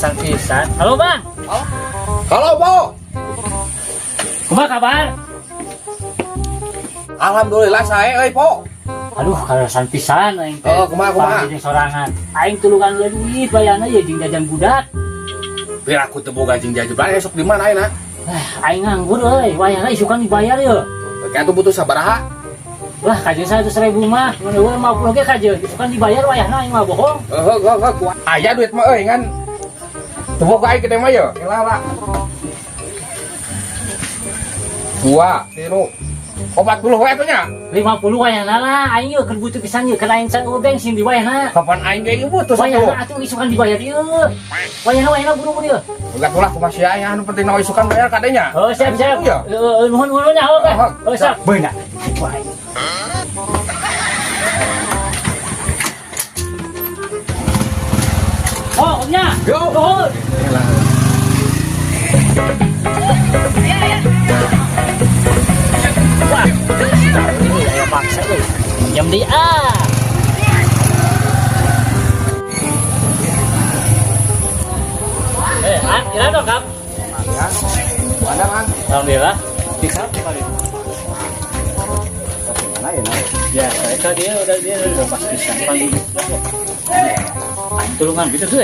Kaleresan pisan. Halo, Bang. Halo, Bo. Kumaha kabar? Alhamdulillah sae euy, Po. Aduh, kaleresan pisan aing teh. Oh, kumaha, kumaha? Panggil jeung sorangan. Aing tulungan lu duit bayarna ye jeung jajan budak. Biar aku teu boga jeung jajan bae esok di mana ayeuna? Ah, aing nganggur euy, wayahna isukan dibayar ye. Kayak tuh butuh sabaraha? Lah, kajeun 100.000 mah, mun eueuh 50 ge kajeun. Isukan dibayar wayahna aing mah bohong. Heuh, heuh, heuh, aya duit mah euy ngan. Teu boga aing gede mah ye. Kela lah. 2, 3, 40 we atuh nya. 50 wayahna lah, aing ye keur butuh pisan ye, keur aing can eueuh bensin di wayahna. Kapan aing ge butuh satu? Wayahna atuh isukan dibayar ieu. Wayahna wayahna buru-buru ieu. Enggak tulah kumaha sia aya anu penting na isukan bayar kadenya. Oh, siap siap. Iya. Heeh, nuhun nuhun nya, oke. Oh, Oh, siap. Beunang. Wah. Oh, nya. Yo. Nuhun. Wah. Ini aya paksa euy. Jam deui ah. Eh, ah, kira dong, Kap. Ya. Ada, Mang. Alhamdulillah. Bisa kali. Mana ya, nah? Ya, saya dia udah pas pisan panggil. Aing tulungan gitu tuh.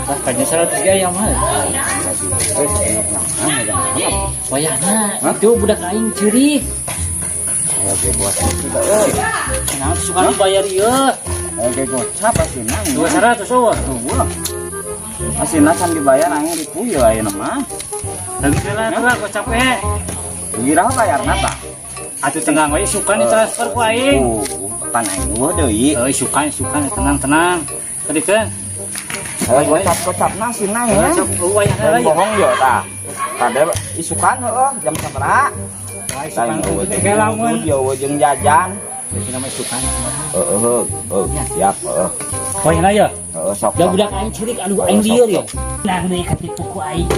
Wah, kayaknya 100 ge aya mah. Wayahna, itu budak aing ceurik. Oke, buat itu euy. Nah, suka dibayar ieu. Oke, gocap asina. 200 eueuh. Eueuh. Asina can dibayar aing dipuyeuh ayeuna mah. Lagi lah tuh gocap eh. Gira bayarna tah? Atuh tenang we isukan ditransfer ku aing. Pan aing eueuh deui. Eh, isukan isukan tenang tenang. Tadi kan Gocap-gocapna asina ya. gocap eueuh wayahna Lain lah. bohong yo tah. Kade isukan heueuh jam sabaraha? Wah, isukan teh lamun. Yo jeung jajan. Jadi nama isukan. Heeh, heuh, siap heueuh. Wayahna ya. Heeh, sok. Da budak aing ceurik aduh aing lieur ya. Nang deui katipu ku aing.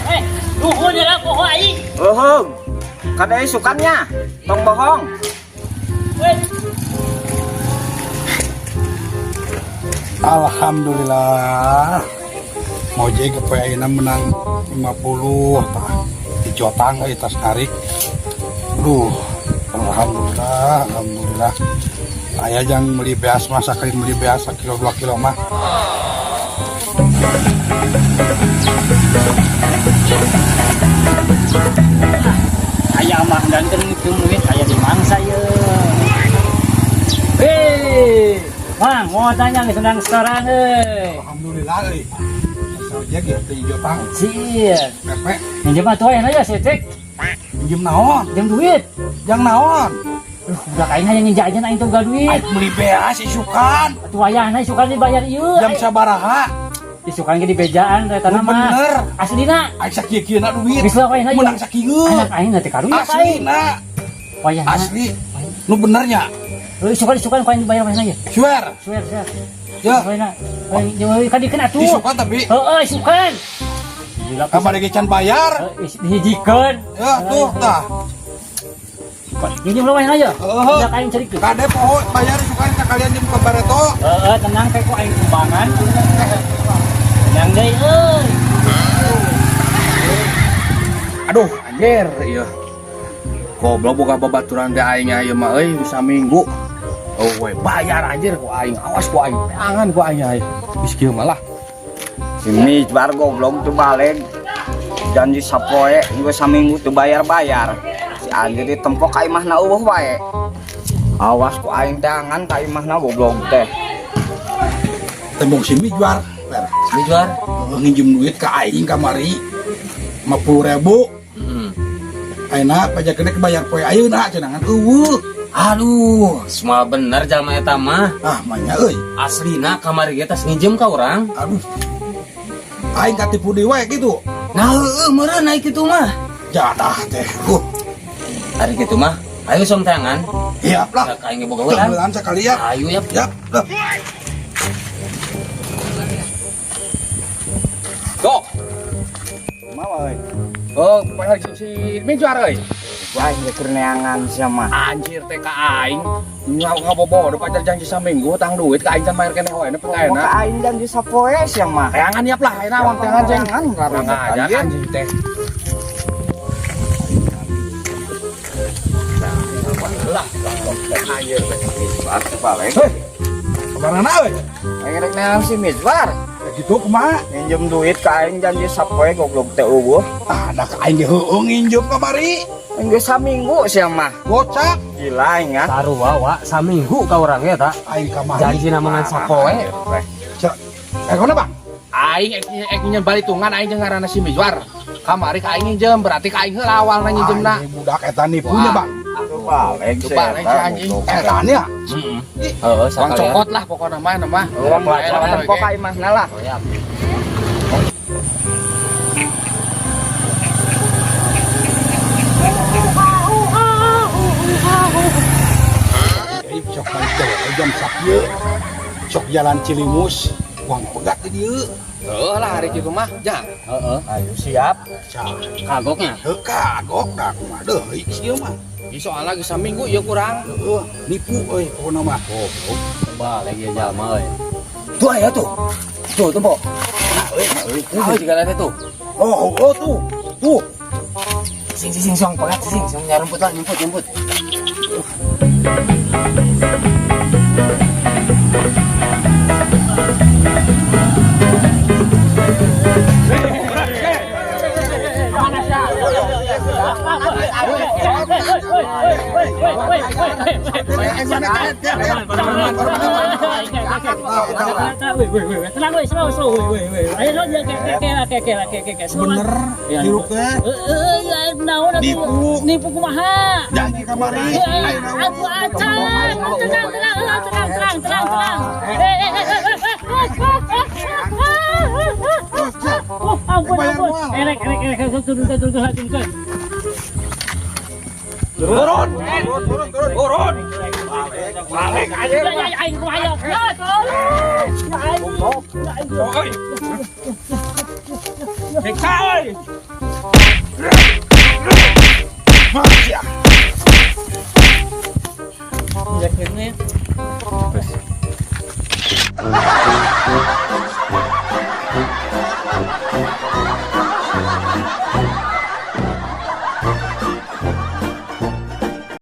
Eh, nuhun ya poho aing. Heueuh. Kade isukannya. Tong bohong. Weh. Alhamdulillah. Mojek ke ayeuna menang 50 tah. Dicotang euy tas tarik. Aduh, alhamdulillah, alhamdulillah. Aya jang beli beas mah sakali beli beas sakilo 2 kilo mah. Aya mah dan keur ngitung duit aya di mangsa ye. Hei, Mang, mau tanya geus senang sekarang euy. Alhamdulillah euy. Ojek ya teh jotang Sir, pepe minjem atuh aya ya setek, minjem naon? jam duit. Jang naon? Duh, budak aing hayang jajan aing teu boga duit. Aing beli beas isukan. Atuh wayahna isukan dibayar ieu. Jam sabaraha? Isukan ge dibejaan teh tanah mah. Bener. Aslina. Aing sakieu-kieuna duit. Geus lah wayahna ieu. Menang sakieu. Anak aing teh karunya ka aing. Aslina, Wayahna. asli. Nu benernya. Heuh, isukan isukan ku aing dibayar wayahna ye. Swear. Swear, swear. Ya. Wayahna. Wayahna kadikeun atuh. Isukan tapi Heeh, isukan. Gila pisan. kamari ge can bayar. Heuh, dihijikeun. Ya tuh tah. Minjem lah wayahna ye. Heeh. Budak aing ceurik tuh. Kade poho bayar isukan sakalian jeung ka bareto. Heeh, tenang teh ku aing kumbangan. Tenang deui euy. Aduh, anjir ieu. Goblok boga babaturan teh aing ieu mah euy bisa minggu. Oh we bayar anjir ku aing, awas ku aing, tangan ku aing ieu. Geus kieu malah. Si Misbar goblok tuh balik. Janji sapoe geus saminggu teu bayar-bayar. Si anjir ditempok ka imahna eueuh wae. Awas ku aing teangan ka imahna goblok teh. Tembong si Mijwar. Ler, Mijuar. nginjem duit ka aing kamari 50.000. Heeh. Ayeuna pajakna kebayar poe ayeuna cenah ngan eueuh. Aduh, semua bener jalma eta mah. Ah, manya euy. Aslina kamari ge tas nginjem ka urang. Aduh. Aing katipu deui wae kitu. Nah, heueuh meureun ai kitu mah. Jadah teh. Ari kitu mah, ayo som tangan. Siap lah. Ka aing ge boga urang. Tenggelam sekali ya. Ayo ya. Yap, lah. Go. Kumaha euy? Oh, bayar si Mijuar euy. Ku aing ge keur neangan sia mah. Anjir teh ka aing. Ngabobo pacar janji saminggu tang duit ka aing can bayar keneh wae nepi ka Mau ayeuna. ka aing janji sapoe sia mah. Teangan nyiap lah ayeuna wang teangan ceng. Teangan, Kurang ajar anjir. anjing teh. Lah, anjir teh. Misbar balik. Hei, kabarana euy? Aing rek neangan si Misbar. Ya gitu kumaha? Minjem duit ka aing janji sapoe goblok teh eueuh. Ah, da ka aing ge heueuh nginjem kamari. Aing ge saminggu sia mah. Gocap Gila aing ah. Sarua wa saminggu ka urang ge ta. aing kamari. Janji mangan sapoe. Cek. Eh, kona Bang? Aing ek nginjem balitungan aing jeung ngaranna si Mizwar. Kamari ka aing nginjem berarti ka aing heula awalna nginjemna. Aing budak eta nipunya, Bang. Balik Tuh balik si anjing. Eta nya. Heeh. Heeh, Uang cokot lah pokokna mah mah. Uang tempo ka imahna lah. Eh, sok balik teh jam sakieu. Sok jalan Cilimus, uang pegat di dieu. Heeh lah hari kitu mah, ja. Heeh. Ayo siap. Cah, Kagoknya. heuh kagok da kumaha deui ieu mah. Ih soalna geus saminggu ieu kurang. Heueuh, nipu euy pokona mah. Goblok. Balik ya jalma euy. Tuh aya tuh. Tuh tempo. Euy, Tuh juga ada tuh. oh, oh tuh. Tuh. Sing sing sing pegat sing sing nyarumput lah nyumput nyumput. Tenang woi, slow slow woi woi. Ayo lo ke ke ke ke ke. Bener, hirup teh. Eh, naon atuh? Nipu. Nipu kumaha? Janji kamari. Aku acan. Tenang tenang tenang tenang tenang tenang. Oh, ampun ampun. Erek erek erek turun turun turun turun. Turun, turun, turun, turun. Balik aja. Ya ya aing kumaha ya. Ya tolong. Ya aing. Ya aing. Oi. Siksa oi. Masya. Ya kene.